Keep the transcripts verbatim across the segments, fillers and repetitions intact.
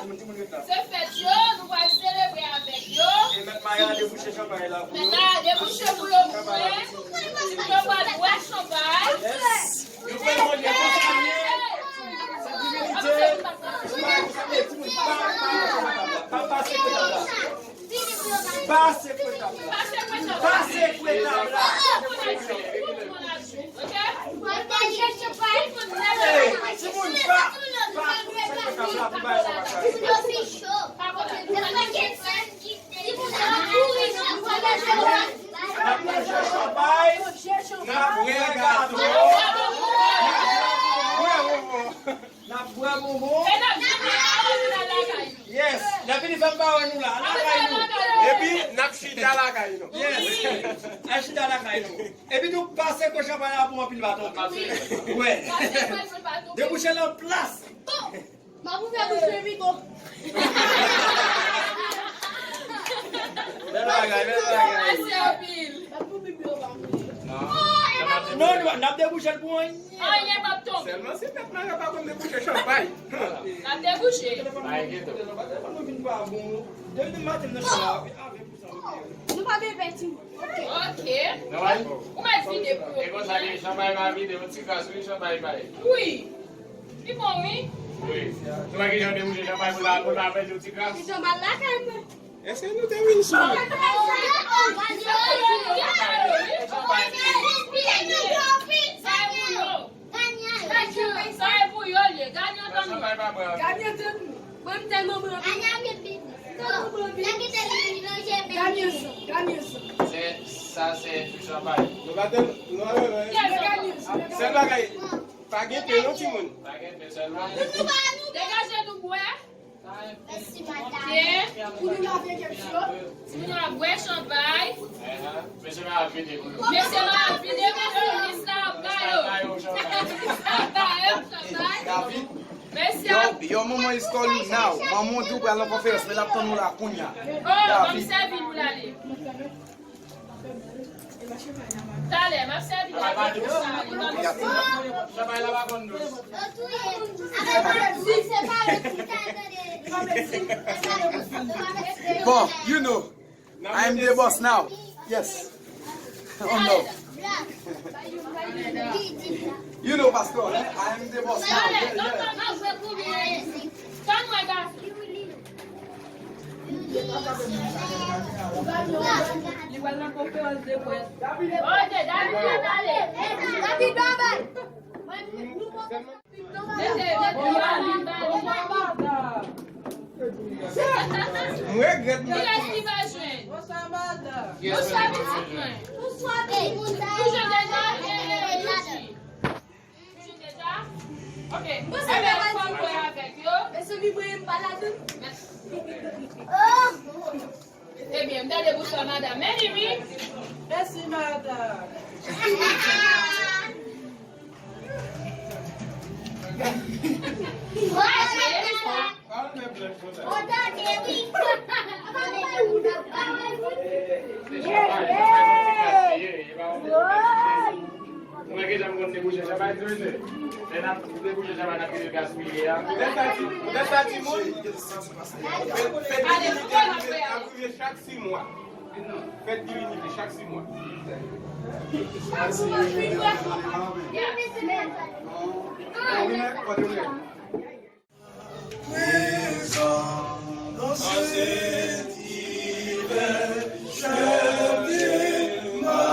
Se fèt yo, nou pral selebre avèk yo. E mèt Maya debouche chanpay la pou yo. Mèt Maya debouche pou yo bwè. Timoun yo pral bwè chanpay. Yes. Yo fè manje kontinye. Sa divinite. Pa, pa, pa, pa pase pou tab la. Pase pou tab la. Pase pou tab la. Hey, timoun, pa, pa, pa, pa, pa, pa, pa, pa, pa. N ap manje chanpay, n ap bwè gato, n ap bwè bonbon. N ap bwè bonbon. E n ap vini, n ap vini lakay nou. Yes, n ap vini fè m pa wè nou la, lakay nou. Epi, n ap chita lakay nou. Yes, n ap chita lakay nou. Epi tou, pase kò chanpay la pou anpil baton. Wi. Debouche l an plas. M ap ouvè bouch mwen pi gwo. Bèl bagay, bèl bagay. Mèsi anpil. Non, non, n ap debouche l pou anyen. Anyen p ap tonbe. Sèlman si mèt Maya pa konn debouche chanpay. N ap debouche. Pa enkyete w. Depi maten m nan chanm la, avè pou sa. Nou pa bezwen pè timoun. Ok. Ok. Ou mèt vide pou yo. E konsa li, chanpay pa vide, yon ti kras, wi, chanpay bay. Wi. Li bon, wi. Wi. Nou wè kijan yo debouche chanpay pou la, pou la pèdi yon ti kras. Li jan mal lakay mwen. Èske nou te vin sou? Sa e pou yo. Sa e pou yo l ye. Ganyan tann mwen. Ganyan tann mwen. Mwen m tèlman mwen anpil. Ganyan sa, ganyan sa. Se, sa se chanpay. Nou pa tèl, nou pa tèl, sèl bagay, pa gen pen non timoun. Pa gen pen sèlman. Degaje nou bwè. Mèsi, madanm. Ok. Pou nou lave kèk yo. Pou nou ap bwè chanpay. Mesye m ap vide pou yo. Mesye m ap vide pou yo. Lis la ap ba yo. Lis la ap ba yo chanpay. Mesye ap. Yo, yo, manman is calling now. Manman di w pral nan konferans, men l ap tann ou la kounye a. Oh, m ap sèvi pou l ale. Talè, m ap sèvi avèk ou sa. Chanpay la pa konn dous. Bon, you know, I am the boss now. Yes. Oh no. You know, Pastor, eh? I am the boss now. Yeah, yeah. Tann mwen, gason. Li pral nan konferans de près. Ok, David, pral ale. David, bye bye. Mete, mete, David, bye bye. M regrèt mwen. Kilès ki va jwenn? Bonswa, madanm. Bonswa, pitit mwen. Bonswa, pitit mwen. Ou jwenn deja? E, e, e, Yoshi. Ou jwenn deja? Ok. Mwen se mwen fò mwen avèk yo. Mezanmi, mwen pa ladan. Ebyen, m tande bonswa madanm Meni, wi. Mèsi, madanm. Mwen gen janm konn debouche chanpay tou, mesye. Lè n ap debouche chanpay, n ap kite l gaspiye a. Lè sa ti, lè sa timoun, fèt, fèt divinite ap rive, ap rive chak sis mwa. Fèt divinite chak sis mwa. Prezan nan se divin, je dis ma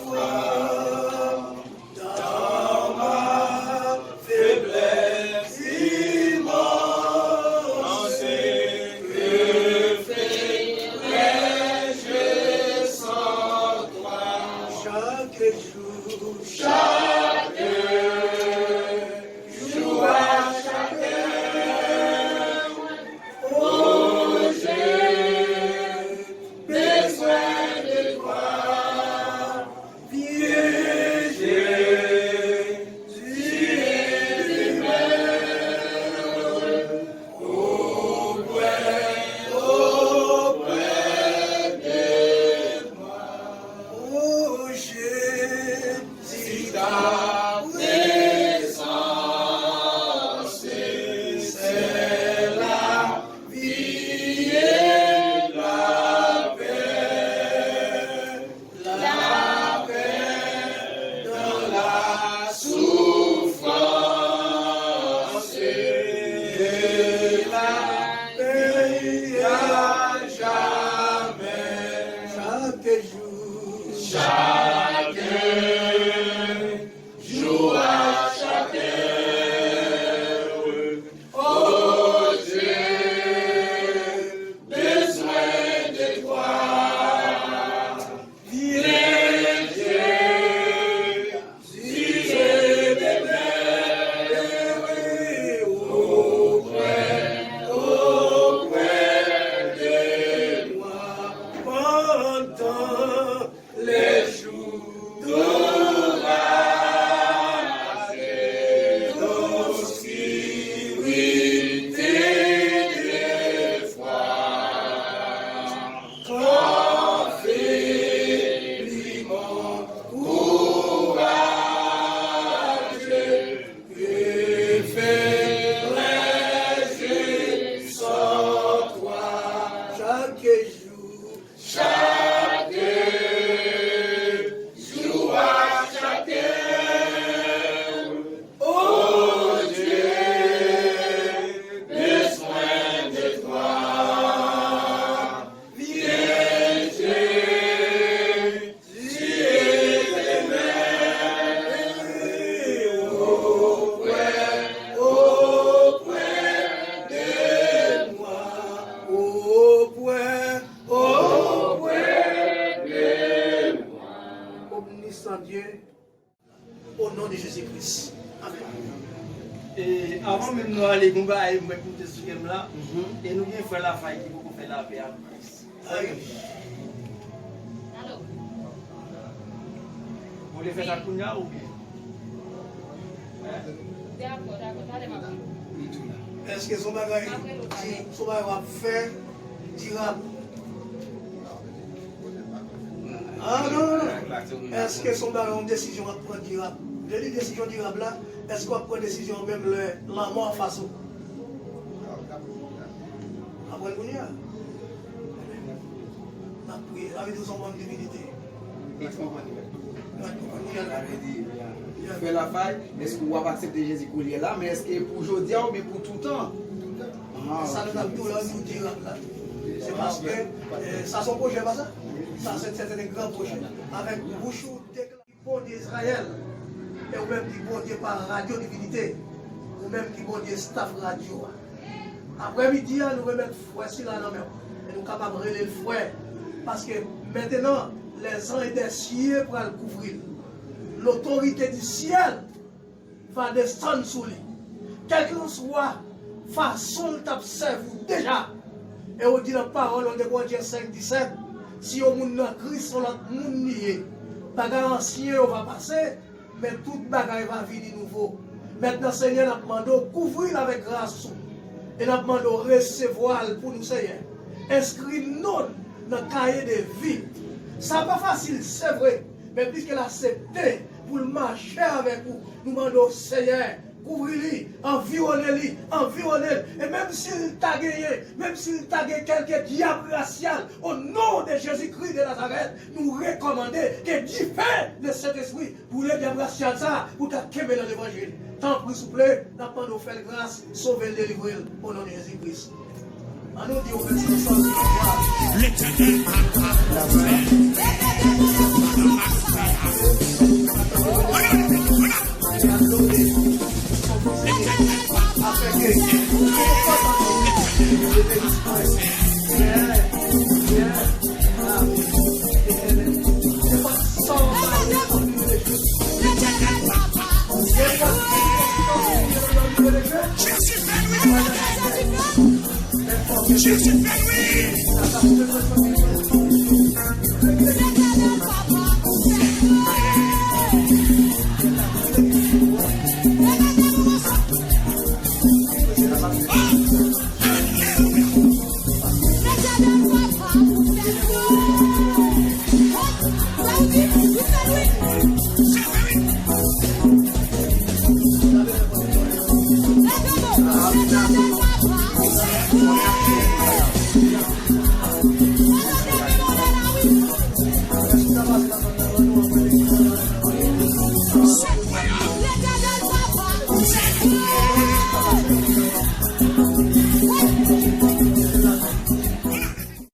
foi dans ma faiblesse immense, que ferai-je sans toi? Chaque jour, chaque jour à chaque heure, Bon, menm nou ale, gon bagay mwen koute sou kè m la. E nou gen frè Lafay ki poko fè lapè ak Kris. Ay. Alo. Ou vle fè sa kounye a oubyen? Dakò, dakò, talè m ap di w. Èske se yon bagay, se yon bagay w ap fè dirab? Ah, non, non, non. Èske se yon bagay, yon desizyon w ap pran dirab? Lè li desizyon dirab la, èske w ap pran desizyon menm lè lanmò anfas ou? Aprann kounye a. N ap priye. Sa vle di w se yon manm divinite. Frè Lafay, èske w ap aksepte Jezi kounye a la, men èske pou jodi a oubyen pou toutan? Sa nou t ap di w la, nou dirab la. Se paske, eh, sa se yon pwojè, pa sa? Sa se, se te de gran pwojè. Avèk bouch ou deklare Bondye Izrayèl, e ou menm ki Bondye pa Radyo Divinite, ou menm ki Bondye staf radyo a. Aprèmidi a, nou remèt frè sila nan men w. E nou kapab rele l frè, paske mentenan, les anges des cieux pral kouvri l. Lotorite di syèl va desann sou li. Kèlkanswa fason l t ap sèvi w deja, e ou di nan pawòl ou, de Korentyen senk disèt, si yon moun nan Kris, yon lòt moun li ye. Bagay ansyen yo va pase, men tout bagay va vini nouvo. Mentnan, Senyè, n ap mande w kouvri l avèk gras ou. E n ap mande w resevwa l pou nou, Senyè. Enskri non l nan kaye de vi. Sa pa fasil, se vre, men piske l aksepte pou l mache avèk ou, nou mande w, Senyè, kouvri li, anviwonnen li, anviwonnen l. E menm si l ta genyen, menm si l ta gen kèlke dyab rasyal, o non de Jezikri de Nazarèt, nou rekòmande ke dife de Sentespri boule dyab rasyal sa a pou ta kenbe nan levanjil. Tanpri, souple, n ap mande w fè l gras, sove l, delivre l, o non de Jezi Kris. An nou di w mèsi ansanm. Letènèl a, a, a, Jezi fè nwi, Jezi fè nwi.